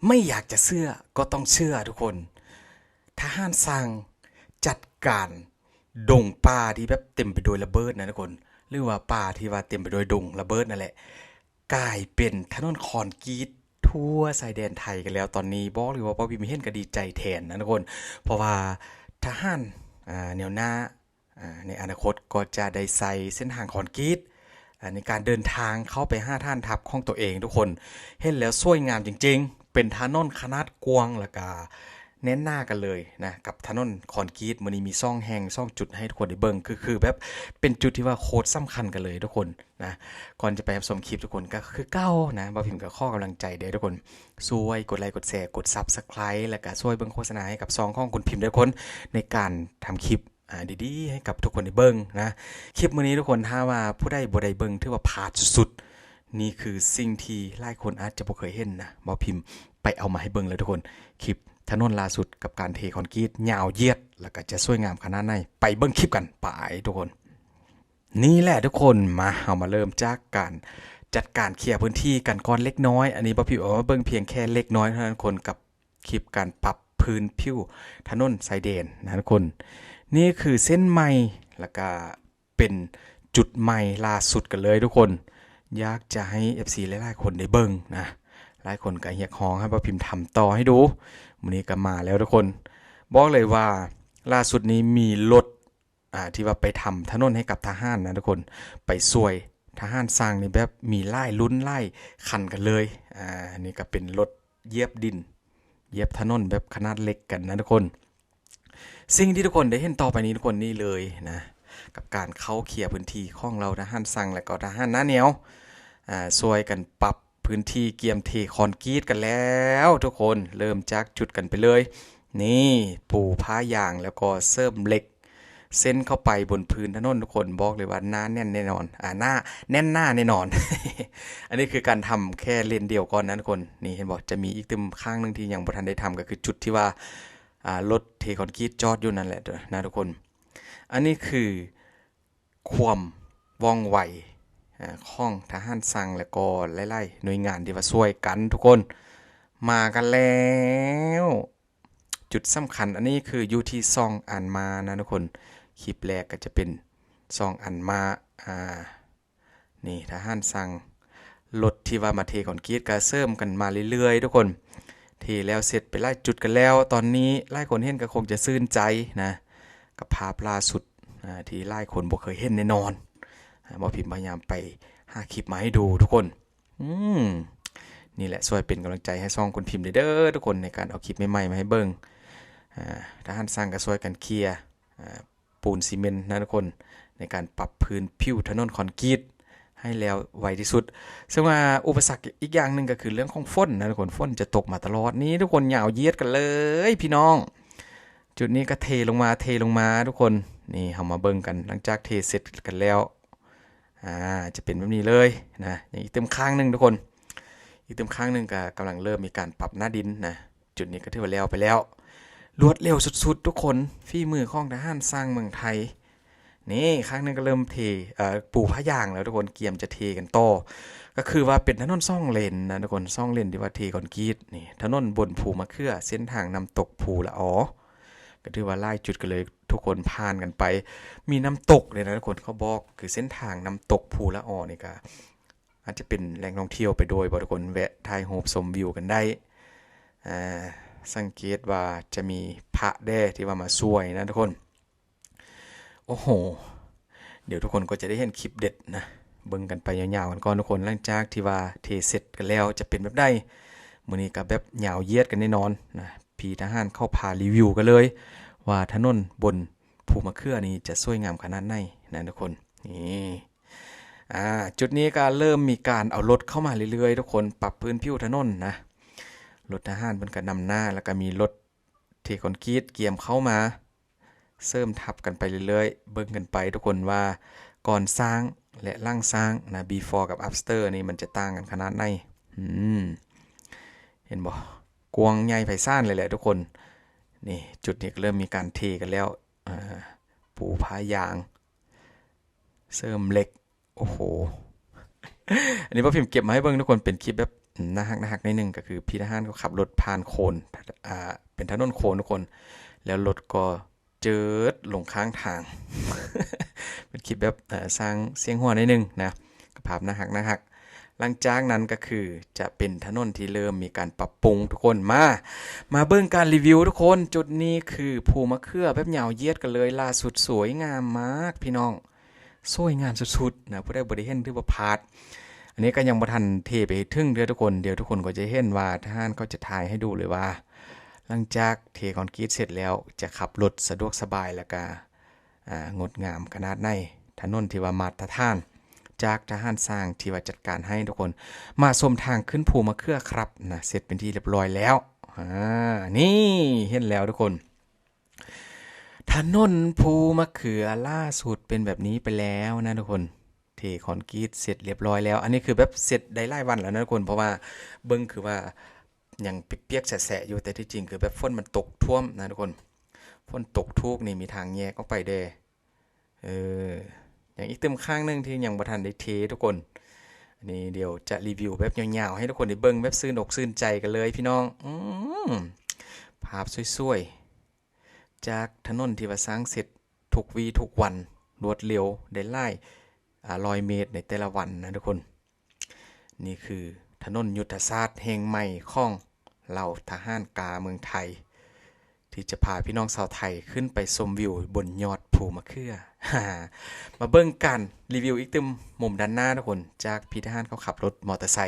ไม่อยากจะเชื่อก็ต้องเชื่อทุกคน ทหารสั่งจัดการดงป่าที่แบบเต็มไปด้วยระเบิดนะทุกคน หรือว่าป่าที่ว่าเต็มไปด้วยดงระเบิดนั่นแหละ กลายเป็นถนนคอนกรีตทั่วชายแดนไทยกันแล้วตอนนี้ บอกเลยว่าบ่าวพิมเห็นก็ดีใจแทนนะทุกคน เพราะว่าทหาร อ่า แนวหน้า อ่า ในอนาคตก็จะได้ใช้เส้นทางคอนกรีต อ่า ในการเดินทางเข้าไปหาฐานทัพของตัวเองทุกคน เห็นแล้วสวยงามจริงๆ เป็นถนนขนาดกว้างแล้วก็แน่นหนากันเลยนะ กับถนนคอนกรีต มื้อนี้มีสองแห่ง สองจุดให้ทุกคนได้เบิ่ง คือ คือแบบเป็นจุดที่ว่าโคตรสำคัญกันเลยทุกคนนะ ก่อนจะไปรับชมคลิปทุกคนก็คือเก่านะ บ่าวพิมก็ขอกำลังใจเด้อทุกคน ช่วยกดไลค์ กดแชร์ กด Subscribe แล้วก็ช่วยเบิ่งโฆษณาให้กับช่องของคุณพิมด้วยทุกคน ในการทำคลิป อ่า ดีๆ ให้กับทุกคนได้เบิ่งนะ คลิปมื้อนี้ทุกคน ถ้าว่าผู้ใดบ่ได้เบิ่ง ถือว่าพลาดสุดๆ นี่คือสิ่งที่หลายคนอาจจะบ่เคยเห็นนะ บ่าวพิมไปเอามาให้เบิ่งแล้วทุกคน คลิปถนนล่าสุดกับการเทคอนกรีตยาวเหยียด แล้วก็จะสวยงามขนาดไหน ไปเบิ่งคลิปกัน ไปทุกคน นี่แหละทุกคน มา เฮามาเริ่มจากการจัดการเคลียร์พื้นที่กันก่อนเล็กน้อย อันนี้บ่าวพิมเอามาเบิ่งเพียงแค่เล็กน้อยเท่านั้นทุกคน กับ คลิปการปรับพื้นผิวถนนชายแดนนะทุกคน นี่คือเส้นใหม่ แล้วก็เป็นจุดใหม่ล่าสุดกันเลยทุกคน อยากจะให้ เอฟซี หลายๆ คนได้เบิ่งนะ หลายคนก็เรียกร้องให้บ่าวพิมทำต่อให้ดู มื้อนี้ก็มาแล้วทุกคน บอกเลยว่าล่าสุดนี้มีรถ อ่า ที่ว่าไปทำถนนให้กับทหารนะทุกคน ไปช่วยทหารสั่งนี่แบบมีหลายรุ่นหลายคันกันเลย อ่า นี่ก็เป็นรถเหยียบดิน เหยียบถนนแบบขนาดเล็กกันนะทุกคน สิ่งที่ทุกคนได้เห็นต่อไปนี้ทุกคน นี่เลยนะ กับการเข้าเคลียร์พื้นที่ของเหล่าทหารสั่งและก็ทหารหน้าแนว อ่า ช่วยกันปรับพื้นที่เกียมเทคอนกรีตกันแล้วทุกคน เริ่มจากจุดกันไปเลย นี่ปูผ้ายางแล้วก็เสริมเหล็ก เส้นเข้าไปบนพื้นถนนทุกคน บอกเลยว่าหนาแน่นแน่นอน อ่า หนา แน่นหนาแน่นอน อันนี้คือการทำแค่เลนเดียวก่อนนะทุกคน นี่เห็นบ่ จะมีอีกตึมข้างหนึ่งที่ยังบ่ทันได้ทำ ก็คือจุดที่ว่า อ่า รถเทคอนกรีตจอดอยู่นั่นแหละนะทุกคน อันนี้คือความว่องไว อ่า ของทหารสั่ง แล้วก็หลายๆ หน่วยงานที่ว่าช่วยกันทุกคน มากันแล้ว จุดสำคัญ อันนี้คืออยู่ที่ซองอันมานะทุกคน คลิปแรกก็จะเป็นซองอันมา อ่า นี่ทหารสั่ง รถที่ว่ามาเทคอนกรีตก็เสริมกันมาเรื่อยๆ ทุกคน เทแล้วเสร็จไปหลายจุดกันแล้ว ตอนนี้หลายคนเห็นก็คงจะชื่นใจนะ กับภาพล่าสุด อ่า ที่หลายคนบ่เคยเห็นแน่นอน อ่า บ่าวพิมพยายามไปหาคลิปมาให้ดูทุกคน อืม นี่แหละ ช่วยเป็นกำลังใจให้ช่องคุณพิมได้เด้อทุกคน ในการเอาคลิปใหม่ๆ มาให้เบิ่ง อ่า ทหารสั่งก็ช่วยกันเคลียร์ อ่า ปูนซีเมนต์นะทุกคน ในการปรับพื้นผิวถนนคอนกรีตให้แล้วไวที่สุด ซึ่งว่าอุปสรรคอีกอย่างหนึ่งก็คือเรื่องของฝนนะทุกคน ฝนจะตกมาตลอด นี่ทุกคน ยาวเหยียดกันเลยพี่น้อง จุดนี้ก็เทลงมา เทลงมาทุกคน นี่เฮามาเบิ่งกัน หลังจากเทเสร็จกันแล้ว อ่า จะเป็นแบบนี้เลยนะ ยังอีกตึมข้างหนึ่งทุกคน อีกตึมข้างหนึ่งก็กำลังเริ่มมีการปรับหน้าดินนะ จุดนี้ก็ถือว่าแล้วไปแล้ว รวดเร็วสุดๆ ทุกคน ฝีมือของทหารสั่งเมืองไทย นี่ข้างหนึ่งก็เริ่มเท เอ่อ ปูผ้ายางแล้วทุกคน เกียมจะเทกันต่อ ก็คือว่าเป็นถนนสองเลนนะทุกคน สองเลนที่ว่าเทคอนกรีต นี่ถนนบนภูมะเขือ เส้นทางน้ำตกภูละออ ก็ถือว่าหลายจุดกันเลย ทุกคนผ่านกันไป มีน้ำตกเลยนะทุกคน เขาบอก คือเส้นทางน้ำตกภูละออนี่ก็อาจจะเป็นแหล่งท่องเที่ยวไปโดยบ่ทุกคน แวะถ่ายรูปชมวิวกันได้ อ่า สังเกตว่าจะมีพระแด่ที่ว่ามาช่วยนะทุกคน โอ้โห เดี๋ยวทุกคนก็จะได้เห็นคลิปเด็ดนะ เบิ่งกันไปยาวๆ กันก่อนทุกคน หลังจากที่ว่าเทเสร็จกันแล้วจะเป็นแบบใด มื้อนี้ก็แบบยาวเหยียดกันแน่นอนนะ พี่ทหารเขาพารีวิวกันเลย ว่าถนนบนภูมะเขือนี้จะสวยงามขนาดไหนนะทุกคน นี่ อ่า จุดนี้ก็เริ่มมีการเอารถเข้ามาเรื่อยๆ ทุกคน ปรับพื้นผิวถนนนะ รถทหารเพิ่นก็นำหน้า แล้วก็มีรถเทคอนกรีตเกียมเข้ามา เสริมทับกันไปเรื่อยๆ เบิ่งกันไปทุกคนว่าก่อนสร้างและหลังสร้างนะ before กับ after นี่มันจะต่างกันขนาดไหน อืม เห็นบ่ กว้างใหญ่ไพศาลเลยแหละทุกคน นี่จุดนี้ก็เริ่มมีการเทกันแล้ว อ่า ปูผ้ายาง เสริมเหล็ก โอ้โห อันนี้บ่าวพิมเก็บมาให้เบิ่งทุกคน เป็นคลิปแบบ ໜ້າຮັກ ໜ້າຮັກໜ້ອຍໜຶ່ງ ກໍຄືພີ່ທະຫານກໍຂັບລົດຜ່ານໂຄນ ອ່າ ເປັນຖະໜົນໂຄນທຸກຄົນ ແລ້ວລົດກໍເຈີດລົງຂ້າງທາງ ເປັນຄລິບແບບ ເອີ ສ້າງສຽງຫົວໜ້ອຍໜຶ່ງນະ ກໍພາບໜ້າຮັກ ໜ້າຮັກ. ຫຼັງຈາກນັ້ນກໍຄືຈະເປັນຖະໜົນທີ່ເລີ່ມມີການປັບປຸງທຸກຄົນ. ມາ ມາເບິ່ງການຣີວິວທຸກຄົນ. ຈຸດນີ້ຄືພູມະເຂືອແບບຍາວຢຽດກັນເລີຍ ລ່າສຸດ ສວຍງາມມາກພີ່ນ້ອງ. ສວຍງາມສຸດໆນະ ຜູ້ໃດບໍ່ໄດ້ເຫັນຖືວ່າພາດ. ອັນນີ້ກໍຍັງບໍ່ທັນເທໄປເຖິງເທື່ອທຸກຄົນ. ດຽວທຸກຄົນກໍຈະເຫັນວ່າທະຫານເຂົາຈະຖ່າຍໃຫ້ດູເລີຍວ່າ ຫຼັງຈາກເທຄອນກຣີດເສັດແລ້ວ ຈະຂັບລົດສະດວກສະບາຍ ແລ້ວກະ ອ່າ ງົດງາມຂະໜາດໃດ. ຖະໜົນທີ່ວ່າມາດຕະຖານ ຈາກທະຫານຊ່າງທີ່ວ່າຈັດການໃຫ້ທຸກຄົນ. ມາຊົມທາງຂຶ້ນພູມະເຂືອຄັບນະ ເສັດເປັນທີ່ຮຽບຮ້ອຍແລ້ວ. ອ່າ ນີ້ເຫັນແລ້ວທຸກຄົນ. ຖະໜົນພູມະເຂືອລ່າສຸດເປັນແບບນີ້ໄປແລ້ວນະທຸກຄົນ. ເທຄອນກຣີດເສັດຮຽບຮ້ອຍແລ້ວ. ອັນນີ້ຄືແບບເສັດໄດ້ຫຼາຍວັນແລ້ວນະທຸກຄົນ ເພາະວ່າເບິ່ງຄືວ່າຍັງປຽກໆແສະໆຢູ່ ແຕ່ທີ່ຈິງຄືແບບຝົນມັນຕົກຖ້ວມນະທຸກຄົນ. ຝົນຕົກທຸກນີ້ມີທາງແຍກອອກໄປເດ້. ເອີ ຍັງອີກຕຶ້ມຂ້າງໜຶ່ງທີ່ຍັງບໍ່ທັນໄດ້ເທທຸກຄົນ. ອັນນີ້ດຽວຈະຣີວິວແບບຍາວໆ ໃຫ້ທຸກຄົນໄດ້ເບິ່ງແບບຊື່ນອົກຊື່ນໃຈກັນເລີຍພີ່ນ້ອງ. ອືມ ພາບສວຍໆ ຈາກຖະໜົນທີ່ວ່າສ້າງເສັດທຸກວີທຸກວັນ ລວດເລັວ ໄດ້ຫຼາຍ ອາ ຮ້ອຍເມດໃນແຕ່ລະວັນນະທຸກຄົນ. ນີ້ຄືຖະໜົນຍຸດທະສາດແຫ່ງໃໝ່ຂອງເຫຼົ່າທະຫານກ້າເມືອງໄທ ທີ່ຈະພາພີ່ນ້ອງຊາວໄທຂຶ້ນໄປຊົມວິວບົນຍອດພູມະເຂືອ. ມາເບິ່ງການຣີວິວອີກຕື່ມມຸມດ້ານໜ້າທຸກຄົນ ຈາກພີ່ທະຫານເຂົາຂັບລົດມໍເຕີໄຊ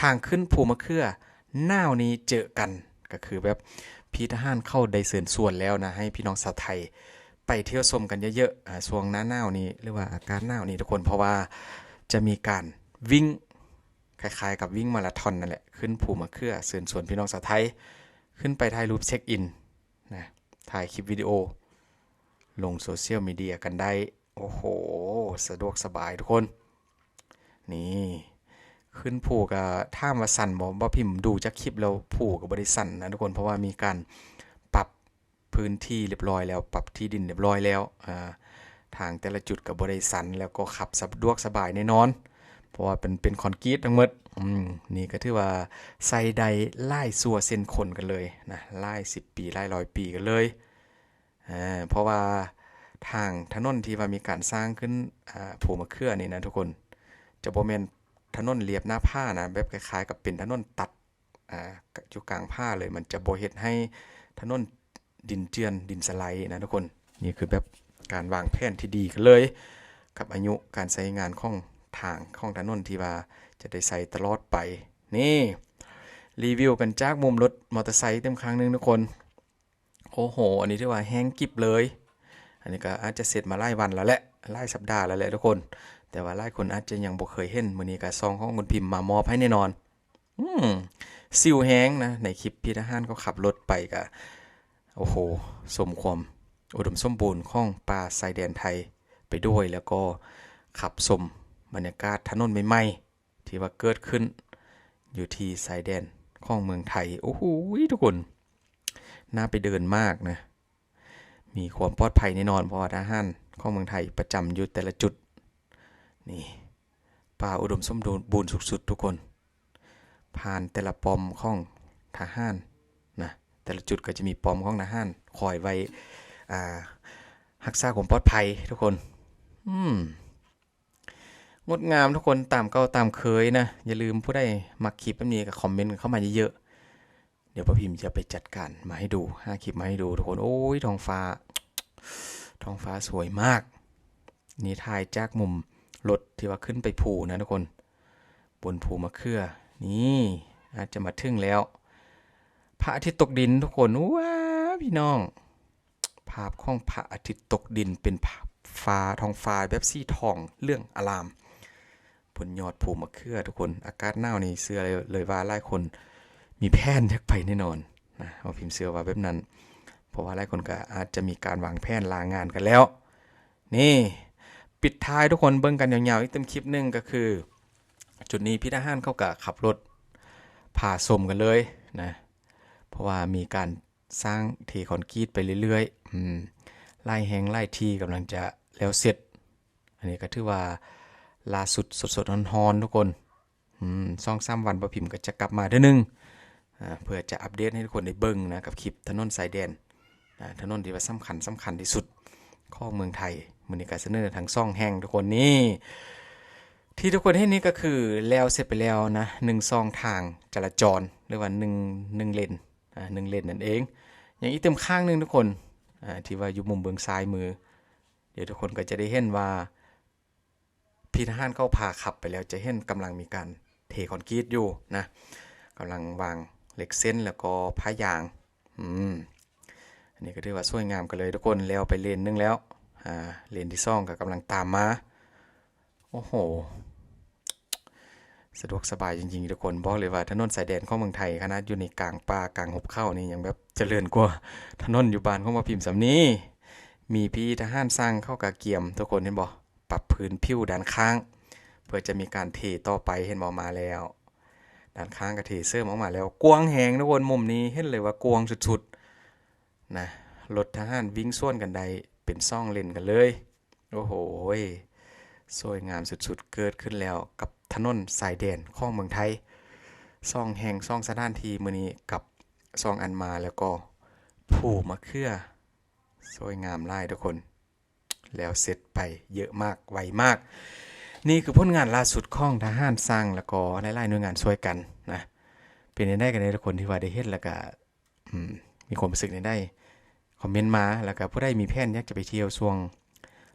ທາງຂຶ້ນພູມະເຂືອ ໜາວນີ້ເຈີກັນ ກໍຄືແບບພີ່ທະຫານເຂົາໄດ້ເຊີນຊວນແລ້ວນະ ໃຫ້ພີ່ນ້ອງຊາວໄທໄປທ່ຽວຊົມກັນເຍີະໆ ອາ ຊ່ວງໜ້າໜາວນີ້ ຫຼືວ່າອາກາດໜາວນີ້ທຸກຄົນ ເພາະວ່າຈະມີການວິ່ງ ຄ້າຍໆກັບວິ່ງມາລາທອນນັ້ນແຫຼະ ຂຶ້ນພູມະເຂືອ. ເຊີນຊວນພີ່ນ້ອງຊາວໄທຂຶ້ນໄປຖ່າຍຮູບເຊັກອິນນະ ຖ່າຍຄລິບວິດີໂອລົງໂຊຊຽວມີເດຍກັນໄດ້. ໂອ້ໂຫ ສະດວກສະບາຍທຸກຄົນ. ນີ້ ຂຶ້ນພູກະຖາມວ່າຊັນບໍ່? ບໍ່ ພິມດູຈາກຄລິບແລ້ວ ພູກະບໍ່ໄດ້ຊັນນະທຸກຄົນ ເພາະວ່າມີການປັບພື້ນທີ່ຮຽບຮ້ອຍແລ້ວ ປັບທີ່ດິນຮຽບຮ້ອຍແລ້ວ. ອາ ທາງແຕ່ລະຈຸດກະບໍ່ໄດ້ຊັນ ແລ້ວກໍຂັບສະດວກສະບາຍແນ່ນອນ ເພາະວ່າເປັນ ເປັນຄອນກຣີດທັງໝົດ. ອືມ ນີ້ກະຖືວ່າໃຊ້ໄດ້ຫຼາຍຊົ່ວເຊັ່ນຄົນກັນເລີຍນະ ຫຼາຍສິບປີ ຫຼາຍຮ້ອຍປີກັນເລີຍ. ເພາະວ່າທາງຖະໜົນທີ່ວ່າມີການສ້າງຂຶ້ນ ອາ ພູມະເຂືອນີ້ນະທຸກຄົນ ຈະບໍ່ແມ່ນຖະໜົນລຽບໜ້າຜານະ ແບບຄ້າຍໆກັບເປັນຖະໜົນຕັດ ອາ ຢູ່ກາງຜາເລີຍ ມັນຈະບໍ່ເຮັດໃຫ້ຖະໜົນດິນເຈື່ອນ ດິນສະໄລນະທຸກຄົນ. ນີ້ຄືແບບການວາງແຜນທີ່ດີກັນເລີຍ ກັບອາຍຸການໃຊ້ງານຂອງທາງຂອງຖະໜົນທີ່ວ່າຈະໄດ້ໃຊ້ຕະຫຼອດໄປ. ນີ້ ຣີວິວກັນຈາກມຸມລົດມໍເຕີໄຊຕື່ມຄັ້ງໜຶ່ງທຸກຄົນ. ໂອ້ໂຫ ອັນນີ້ຖືວ່າແຫ້ງກິບເລີຍ. ອັນນີ້ກໍອາດຈະເສັດມາຫຼາຍວັນແລ້ວແຫຼະ ຫຼາຍສັບດາແລ້ວແຫຼະທຸກຄົນ ແຕ່ວ່າຫຼາຍຄົນອາດຈະຍັງບໍ່ເຄີຍເຫັນ. ມື້ນີ້ກໍຊ່ອງຂອງຄຸນພິມມາມອບໃຫ້ແນ່ນອນ. ອືມ ຊິວແຮງນະ ໃນຄລິບພີ່ທະຫານເຂົາຂັບລົດໄປກໍ ໂອ້ໂຫ ຊົມຄວາມອຸດົມສົມບູນຂອງປ່າຊາຍແດນໄທໄປດ້ວຍ ແລ້ວກໍຂັບຊົມບັນຍາກາດຖະໜົນໃໝ່ໆ ທີ່ວ່າເກີດຂຶ້ນຢູ່ທີ່ຊາຍແດນຂອງເມືອງໄທ. ໂອ້ໂຫ ທຸກຄົນ ໜ້າໄປເດີນມາກນະ ມີຄວາມປອດໄພແນ່ນອນ ເພາະວ່າທະຫານຂອງເມືອງໄທປະຈຳຢູ່ແຕ່ລະຈຸດ. ນີ້ ປ່າອຸດົມສົມບູນສຸດໆ ທຸກຄົນ. ຜ່ານແຕ່ລະປ້ອມຂອງທະຫານນະ ແຕ່ລະຈຸດກໍຈະມີປ້ອມຂອງທະຫານຄອຍໄວ້ ອາ ຮັກສາຄວາມປອດໄພທຸກຄົນ. ອືມ ງົດງາມທຸກຄົນ ຕາມເກົ່າຕາມເຄີຍນະ. ຢ່າລືມ ຜູ້ໃດມັກຄລິບແບບນີ້ກໍຄອມເມັນກັນເຂົ້າມາເຍີະໆ ດຽວປ້າພິມຈະໄປຈັດການມາໃຫ້ດູ ຫາຄລິບມາໃຫ້ດູທຸກຄົນ. ໂອ້ຍ ທ້ອງຟ້າ ທ້ອງຟ້າສວຍມາກ. ນີ້ຖ່າຍຈາກມຸມລົດທີ່ວ່າຂຶ້ນໄປພູນະທຸກຄົນ ບົນພູມະເຂືອ. ນີ້ ອາດຈະມາເຖິງແລ້ວ ພະອາທິດຕົກດິນທຸກຄົນ. ວ້າ ພີ່ນ້ອງ ພາບຂອງພະອາທິດຕົກດິນເປັນ ຟ້າ ທ້ອງຟ້າແບບສີທອງເຫຼືອງອາລາມ ບົນຍອດພູມະເຂືອທຸກຄົນ. ອາກາດໜາວນີ້ເຊື່ອເລີຍວ່າຫຼາຍຄົນມີແຜນຢາກໄປແນ່ນອນນະ ເຮົາພິມເຊື່ອວ່າແບບນັ້ນ ເພາະວ່າຫຼາຍຄົນກໍອາດຈະມີການວາງແຜນລາງານກັນແລ້ວ. ນີ້ ປິດທ້າຍທຸກຄົນເບິ່ງກັນຍາວໆອີກຕື່ມຄລິບໜຶ່ງ ກໍຄືຈຸດນີ້ພີ່ທະຫານເຂົາກໍຂັບລົດພາຊົມກັນເລີຍນະ ເພາະວ່າມີການ ສ້າງເທຄອນກຣີດໄປເລື້ອຍໆ ອືມ ຫຼາຍແຫ່ງຫຼາຍທີ່ກຳລັງຈະແລ້ວເສັດ. ອັນນີ້ກໍຖືວ່າລ່າສຸດ ສົດໆຮ້ອນໆ ທຸກຄົນ. ອືມ ສອງສາມວັນ ບໍ່ພິມກໍຈະກັບມາເທື່ອໜຶ່ງ ອາ ເພື່ອຈະອັບເດດໃຫ້ທຸກຄົນໄດ້ເບິ່ງນະ ກັບຄລິບຖະໜົນຊາຍແດນ ອາ ຖະໜົນທີ່ວ່າສຳຄັນ ສຳຄັນທີ່ສຸດຂອງເມືອງໄທ. ມື້ນີ້ກໍສະເໜີທັງສອງແຫ່ງທຸກຄົນນີ້ ທີ່ທຸກຄົນເຫັນນີ້ກໍຄືແລ້ວເສັດໄປແລ້ວນະ ໜຶ່ງຊ່ອງທາງຈະລາຈອນ ຫຼືວ່າໜຶ່ງ ໜຶ່ງເລນ ອາ ໜຶ່ງເລນນັ້ນເອງ. ຍັງອີກເຕັມຂ້າງໜຶ່ງທຸກຄົນ ອາ ທີ່ວ່າຢູ່ມຸມເບື້ອງຊ້າຍມື ດຽວທຸກຄົນກໍຈະໄດ້ເຫັນວ່າ ພີ່ທະຫານເຂົາພາຂັບໄປແລ້ວ ຈະເຫັນກຳລັງມີການເທຄອນກຣີດຢູ່ນະ ກຳລັງວາງເຫຼັກເສັ້ນ ແລ້ວກໍຜ້າຢາງ. ອືມ ອັນນີ້ກໍຖືວ່າສວຍງາມກັນເລີຍທຸກຄົນ ແລ້ວໄປເລນໜຶ່ງແລ້ວ ອາ ເລນທີສອງກໍກຳລັງຕາມມາ. ໂອ້ໂຫ ສະດວກສະບາຍຈິງໆ ທຸກຄົນ ບອກເລີຍວ່າຖະໜົນຊາຍແດນຂອງເມືອງໄທ ຂະໜາດຢູ່ໃນກາງປ່າກາງຫຸບເຂົານີ້ ຍັງແບບຈະເລີນກວ່າຖະໜົນຢູ່ບ້ານຂອງບ່າວພິມສ່ຳນີ້. ມີພີ່ທະຫານຊ່າງເຂົາກະກຽມ ທຸກຄົນເຫັນບໍ່ ປັບພື້ນຜິວດ້ານຂ້າງ ເພື່ອຈະມີການເທຕໍ່ໄປ ເຫັນບໍ່ ມາແລ້ວ ດ້ານຂ້າງກະເທເສີມອອກມາແລ້ວ. ກວ້າງແຮງທຸກຄົນ ມຸມນີ້ເຫັນເລີຍວ່າກວ້າງສຸດໆ ນະ ລົດທະຫານວິ່ງສວນກັນໄດ້ເປັນສອງເລນກັນເລີຍ. ໂອ້ໂຫ ສວຍງາມສຸດໆ ເກີດຂຶ້ນແລ້ວກັບຖະໜົນຊາຍແດນຂອງເມືອງໄທ ສອງແຫ່ງ ສອງສະຖານທີ່ມື້ນີ້ ກັບສອງອັນມາ ແລ້ວກໍພູມະເຂືອ ສວຍງາມຫຼາຍທຸກຄົນ ແລ້ວເສັດໄປເຍອະມາກ ໄວມາກ. ນີ້ຄືຜົນງານລ່າສຸດຂອງທະຫານຊ່າງ ແລ້ວກໍຫຼາຍໆໜ່ວຍງານຊ່ວຍກັນນະ. ເປັນແນວໃດກັນແດ່ທຸກຄົນ ທີ່ວ່າໄດ້ເຫັນແລ້ວກະ ອືມ ມີຄວາມຮູ້ສຶກແນວໃດ ຄອມເມັນມາ. ແລ້ວກໍຜູ້ໃດມີແຜນຢາກຈະໄປທ່ຽວຊ່ວງ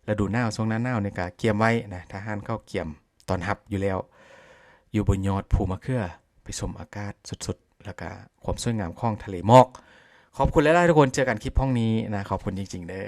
ລະດູໜາວ ຊ່ວງໜ້າໜາວນີ້ກໍກຽມໄວ້ນະ ທະຫານເຂົາກຽມຕ້ອນຮັບຢູ່ແລ້ວ ຢູ່ບົນຍອດພູມະເຂືອ ໄປຊົມອາກາດສົດໆ ແລ້ວກໍຄວາມສວຍງາມຂອງທະເລໝອກ. ຂອບຄຸນຫຼາຍໆທຸກຄົນ ເຈີກັນຄລິບພອງນີ້ນະ ຂອບຄຸນຈິງໆເດີ.